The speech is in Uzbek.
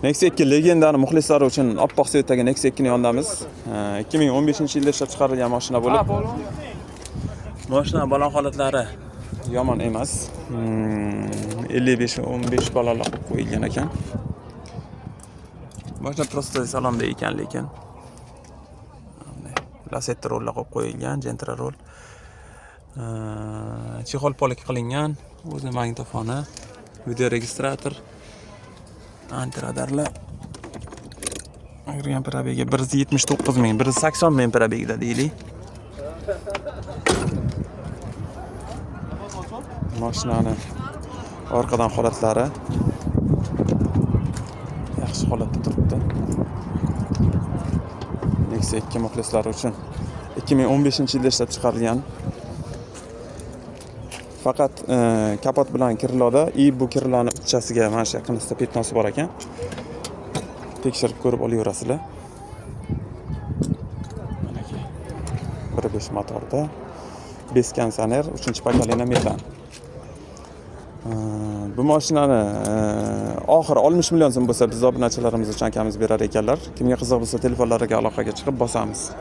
Nexia 2 legendani muxlislari uchun oppoq цвет dagi Nexia 2 ni yondamiz. 2015-yilda ishlab chiqarilgan mashina bo'lib, mashina balon holatlari yomon emas. 55 15 balonlar qo'yib qo'yilgan ekan. Mashina просто salonda ekan lekin. Lasetti rullar qo'yib qo'yilgan, Gentra rul. Чехол полик qilingan, o'zi magnitofoni, видеорегистратор, antiradarlar. Yurgan пробег i 179 ming, 180 ming пробег da deylik. Mashinani orqadan holatlari yaxshi holatda turibdi. Nexia 2 muxlislari uchun 2015-yilda ishlab chiqarilgan. Faqat kapot bilan крыло da и bu крыло ni uchchasiga mana shu yaqinida пятно si bor ekan. Tekshirib ko'rib olaverasizlar. Manaki 1.5 motorda без konditsioner, 3 поколение metan. Bu mashinani oxiri 60 million so'm bo'lsa, biz obunachilarimiz uchun akamiz berar ekanlar. Kimga qiziq bo'lsa, telefonlariga aloqaga chiqib bosamiz.